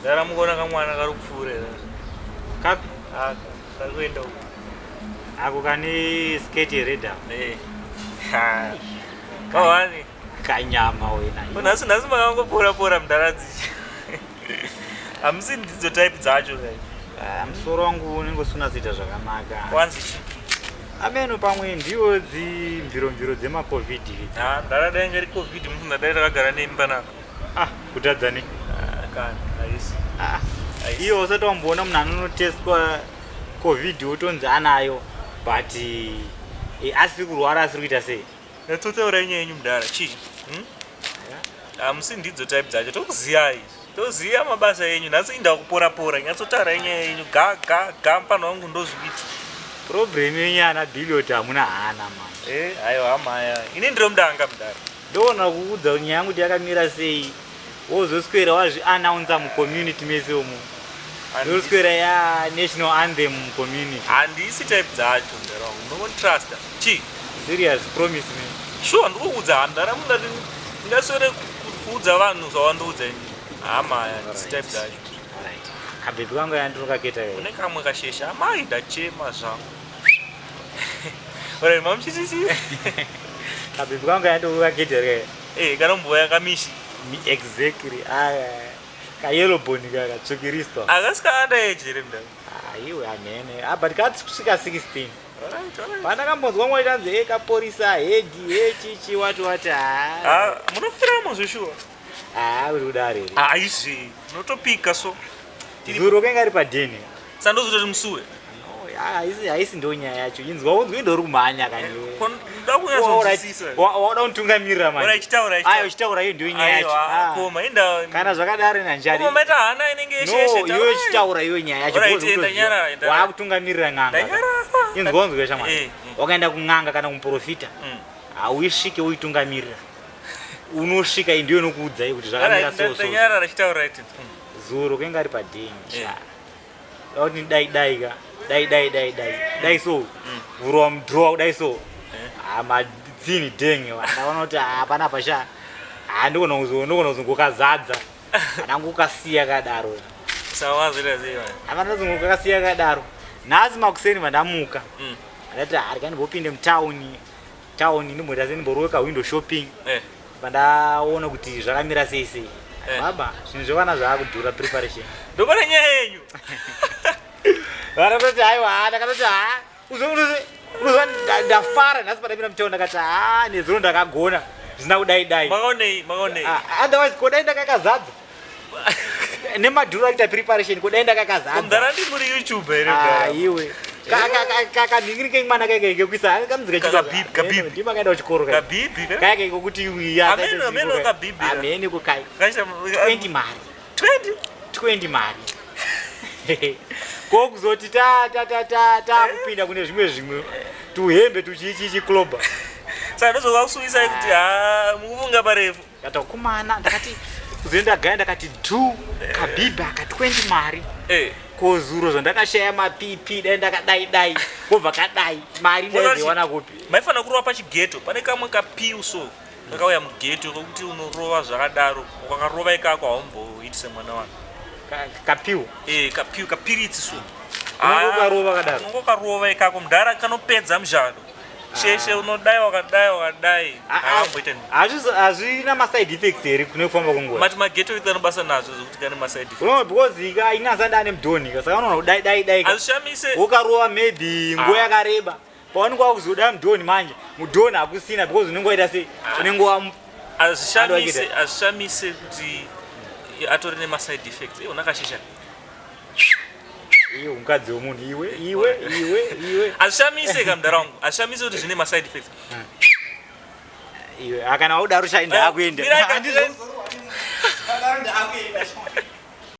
Ndara mukuona kamwana kari kupfuura here? Kapi? Aka kari kuenda uko. Ako kane skirt yered ako. Eh. Ha. Kawani. Kanyama wena. Nhasi nhasi makangopora pora mudhara dzichi. Hamusi ndidzo type dzacho kai. Ah, musoro wangu unenge usina kuita zvakanaka. Wanzi chi? Ameno pamwe ndiwo dzimviromviro dzemacovid idzi. Ha, ndara dai ngari covid mufunga dai takagara nemi panapa. Ah, kutadza nei? Ah, kana haisi. Ah, Haisi. iwe usati wamboona munhu anonotestwa covid wotonzi anayo but eh, asiri kurwara asiri kuita sei? Nyatsotaura nyaya yenyu mudhara chii? Hmm? Hamusi ndidzo type dzacho tokuziyai. Toziya mabasa enyu nhasi inda kupora pora nyatsotaura nyaya yenyu ga ga ga mfana wangu ndozvikuita. Problem yenyu ana Billiot hamuna hana man. Eh, aiwa hamaya. Ini ndiri mudanga mudhara. Ndoona kukuudza kuti nyaya yangu kuti yakamira sei wozoswera wazviannouncer mucommunity mese umu. Ndoswera ya national anthem mucommunity. Handisi type dzacho mudhara wangu. Munongonditrusta. Chii? Serious promise me. Sure ndikukuudza mudhara mungati ndingaswere kuudza vanhu zvawandiudza ini. Hamaya handisi type dzacho. Alright. Kabhebhi kangu yandinokaketa Une kamwe kashesha amai ndachema zvangu. Alright, mamuchititi. Kabhebhi kangu yandinokaketa kai. Eh, kanomboya kamishi. Exactly. Aya. Ka yellow bone kaka tsvukiriswa. Akasika underage here mudhara. Ah, iwe amene. Ah, but kati kusvika 16. Alright, alright. Pandakambonzwa mwe tanzi e kaporisa hedi he chichi wati wati ah. Ah, munofiramo zveshuwa. Ah, uri kudaro here. Haizvi, unotopika so. Zuro kenga ari padheni. Sandozototi musuwe. No, haisi haisi ndo nyaya yacho. Inzwa unzwe ndo uri kumhanya kani. Nda kunyatsonzwisisa. Wauda kunditungamirira manje. Ora ichitaura Ayo uchitaura iyo ndiyo nyaya yacho. Aiwa, Ah. koma inda. Kana zvakadaro nanjari. Koma maita hana inenge yeshe yeshe. No, iwe uchitaura iyo nyaya yacho. Alright, because enda nyarara, enda. Wakutungamirira n'anga. Ndanyarara. Inzwa unzwe shamwari. Eh, eh. Wakaenda kun'anga kana kumuprofita. Hauisvike uitungamirira. Unosvika iyi ndiyo inokuudza iyi kuti zvakamira Alright, so so. so. ndanyarara chitaura iti. Zuro kenga ari padheni. Eh. Kuti dai dai ka. Dai dai dai dai. Dai so. Vhurwa mudrowa dai so. Ah madzini dhenge. Ndaona kuti ah panapa sha. Ah ndikona kuzo ndikona kuzongokazadza. Ndangokasiya kadaro. Sawazira sei manje. Havana kuzongokasiya kadaro. Nhasi makuseni vandamuka. Ndati ah rega ndimbopinde mutauni. Tauni ndimboita sei ndimboroweka window shopping. Eh. Pandaona kuti zvakamira sei sei. Eh. Baba, zvinhu zvevana zvaakudhura preparation. Ndopane nyaya yenyu. Vanatoti aiwa, ndakatoti ha, unoziva ndafara nhasi pandapinda mutauni ndakati ha, nezuro ndakagona zvisina kudai dai. Makaonei, makaonei. Ah, otherwise kodai ndakakazadza. Nemadhuro akuita preparation kodai ndakakazadza. Mudhara ndi muri YouTube here Ah, mudhara. iwe. Kanhingiri kemwana kaike kekuisa kanzi Kabibi, kabibi. Ndima kaenda kuchikoro kai. Kabibi. eh? Kaike kokuti iya. Ameno, ameno kabibi. Amene kukai. Kaita 20 mari. 20. 20 mari kokuzoti ta ta ta ta takupinda kune zvimwe zvimwe tuhembe tuchichichikloba Saka ndozovakusuwisai kuti ha mukufunga parefu. ndatakumana ndakati kuzoenda gaya ndakati dhu kabhibhi aka 20 mari Eh. kozuro zvandakashaya mapipi dai ndakadai dai kobva kadai mari ndaizoiwana kupi Maifanira kurova pachigeto pane kamwe kapiu so kakauya mugeto kokuti unorova zvakadaro ukakarova ikako haumboitise mwana wako. Kapiu Eh, kapiu kapiritsi so. Unongokarova kadaro. Unongokarova ikako mudhara kanopedza muzhado. Sheshe unodai wakadai wakadai. Haamboita Hazvina maside effects here kune kufamba kwenguva? Mati mageto ita anobasa nazvo zvekuti kane maside effects. Unoona because ika inasa ndane mudhoni ka saka unoona kudai dai dai ka. Hazvishamise. Wokarova maybe nguva Ah. yakareba paunenge wakuzoda mudhoni manje mudhoni hakusina because unenge waita sei unenge wa Hazvishamise, Anoita. hazvishamise kuti atori nemaside effects. Eh, unakashesha. Iwe mukadzi wemunhu iwe iwe iwe iwe Hazvishamise kamudhara wangu. Hazvishamise kuti zvine maside effects. Iwe akana waudaro shainda akuenda. Mirai, mirai.